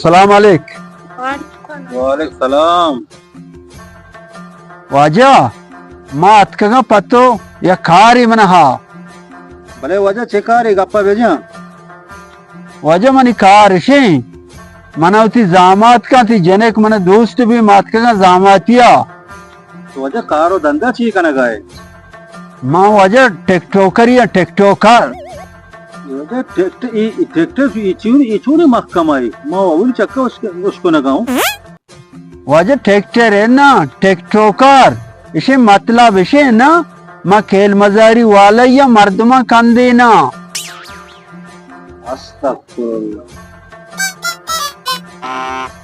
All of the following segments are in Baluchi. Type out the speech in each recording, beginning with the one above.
سلام علیک۔ وعلیکم سلام۔ واجہ، ما اتکگاں پہ تو، یک کارے من ءَ ہا۔ بلے واجہ، چے کارے؟ گپ ءَ بجن۔ واجہ، منی کار اش انت، من ءَ وتی زامات کن، تئی جنک من ءَ دوست بی، ما اتکگاں زاماتی ءَ۔ تو واجہ، کار ءُ دندا چی کنگ ءَ ئے؟ ما واجہ ٹک ٹوکر یا ٹک ٹوکر۔ واجہ، ٹک ٹ-، ای، ای ٹک ٹک، ای چون، ای چونیں محکمہ ئے؟ ما اولی چکا اش-، اشکنگا اوں۔ واجہ، ٹک ٹر نا، ٹک ٹوکر۔ اشی مطلب اشی نا، ما کیل مزاری والا یا مردمان کندے نا۔ استغفراللہ۔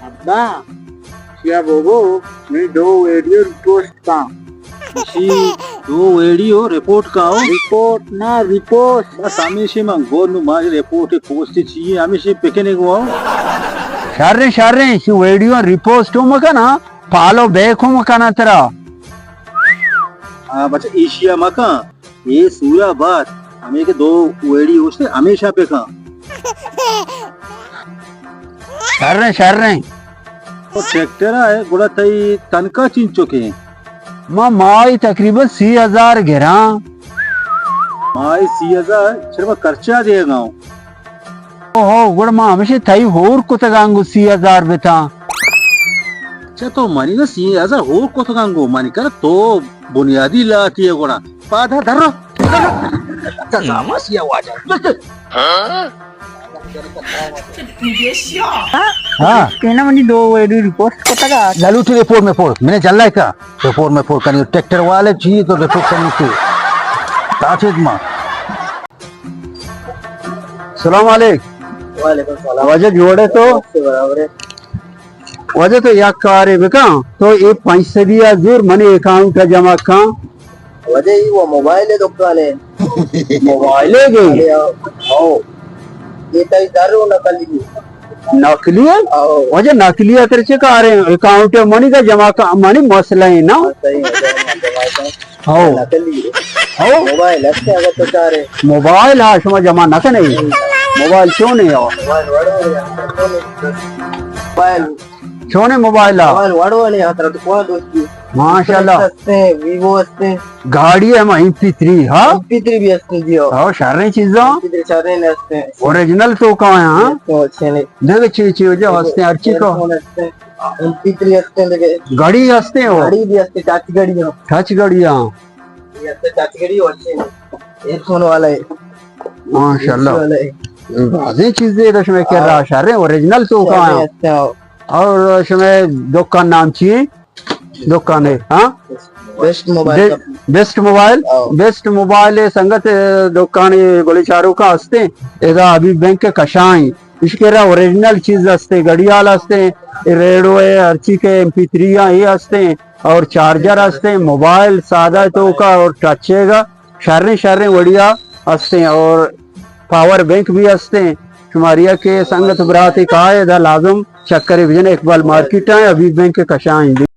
ابا، چیا بوبو، نی دو ویڈیو ریپوسٹ کن۔ اشی دو ویڈیو ریپورٹ کن او؟ ریپورٹ نا، ریپوسٹ۔ بس ہمیشی من گون نو، ما ریپورٹ پوسٹ چی ئے، ہمیشی پکنک واو۔ شریں، شریں، اشی ویڈیو ریپوسٹ ہم مکن ہاں، فالو بیک ہم مکن ہاں ترا۔ ہاں بچہ، ایشی ءَ مکن۔ اے سورا بات، ہمے کہ دو ویڈیو گوشتے، ہمیشا پہ کن۔ شریں، شریں۔ او ٹریکٹر ءَ ئے، گڑا تئی تنکا چنچکیں؟ ما ماہی تقریباً سی ہزار گراں۔ ماہی سی ہزار؟ چرا ما خرچہ دیگا اوں۔ اوہو، گڑا ما ہمیشی تئی ہور کتگاں گوں سی ہزار بتاں۔ اچھا، تو منی نا سی ہزار ہور کتگاں گوں، منی کر تو بنیادی لاتی ئے گڑا۔ پادا درو۔ ہاں۔ تینا منی دو ویڈیو ریپوسٹ کتگا۔ لالو، تو ریپورٹ میں پور، میں نے جلائے کا۔ ریپورٹ میں پور کنی، ٹریکٹر والے چی تو ریپورٹ کنی تو۔ تاچت ما۔ سلام علیک۔ وعلیکم سلام۔ واجہ جوڑ ئے تو؟ برابر ئے۔ واجہ تو یک کارے بکن، تو اے پنچ سدی ءَ زور منی اکاؤنٹ ءَ جمع کن۔ واجہ ای وہ موبائل دکان ئے۔ موبائل ئے گئی؟ ارے ہاں۔ ہاں۔ اے تئی در و نقلی۔ نقلی ئے؟ ہاں۔ واجہ نقلی ءَ تر چے کارے؟ اکاؤنٹ ءَ منی کا جمع کن، منی مسئلہ ئے نا۔ ہاں، صحیح ہے، جمع کن۔ ہو۔ نقلی۔ ہو۔ موبائل ہستے اگر تو چارے۔ موبائل ہا شما جمع نہ کنے۔ موبائل چون ئے ہو؟ موبائل وڑو نے، موبائل۔ چون ئے موبائل ہا؟ موبائل وڑو نے، ہاں، ترا تو کون دوستی؟ ماشاءاللہ۔ ہستے، ویوو ہستے۔ گاڑی ہم ایم پی تھری، ہاں؟ ایم پی تھری بھی ہستے جی، ہو۔ ہو، شریں چیزاں۔ ایم پی تھری شریں ہستے۔ اوریجنل تو کہاں ہے، ہاں؟ تو اچھے نے۔ دیکھ چی چی وجہ ہستے، ہر چی کو۔ ایئرفون ہستے۔ ایم پی تھری ہستے لگے۔ گھڑی ہستے ہو؟ گھڑی بھی ہستے، ٹچ گھڑی ہو۔ ٹچ گھڑی ہاں۔ یہ ہستے ٹچ گھڑی ہو، اچھے ہیں۔ ایئرفون والا ہے۔ ماشاءاللہ۔ والا ہے۔ بازیں چیزیں رش میں کر رہا، ہاں۔ شر ہے، اوریجنل تو کہاں ہے؟ ہستے ہو۔ اور شمے دکان نام چی ہے؟ دکان ہے، ہاں؟ بیسٹ موبائل بے-، کا۔ Best mobile? ہاں۔ بیسٹ موبائل ہے، سنگت، دکان ہے، گولی چارو کا ہستے۔ ادا حبیب بینک کے کشائیں۔ اشکرا اوریجنل چیز ہستے، گھڑیال ہستے، ریڈو ہے، ہر چی کے ایم پی تھری ہاں، یہ ہستے، اور چارجر ہستے، موبائل سادہ تو کا اور ٹچے گا، شریں شریں وڑیا ہستے، اور پاور بینک بھی ہستے۔ شماریا کے سنگت براتے کائے دا لازم چکر بجن، اقبال مارکیٹ آئیں، حبیب بینک کے کشائیں۔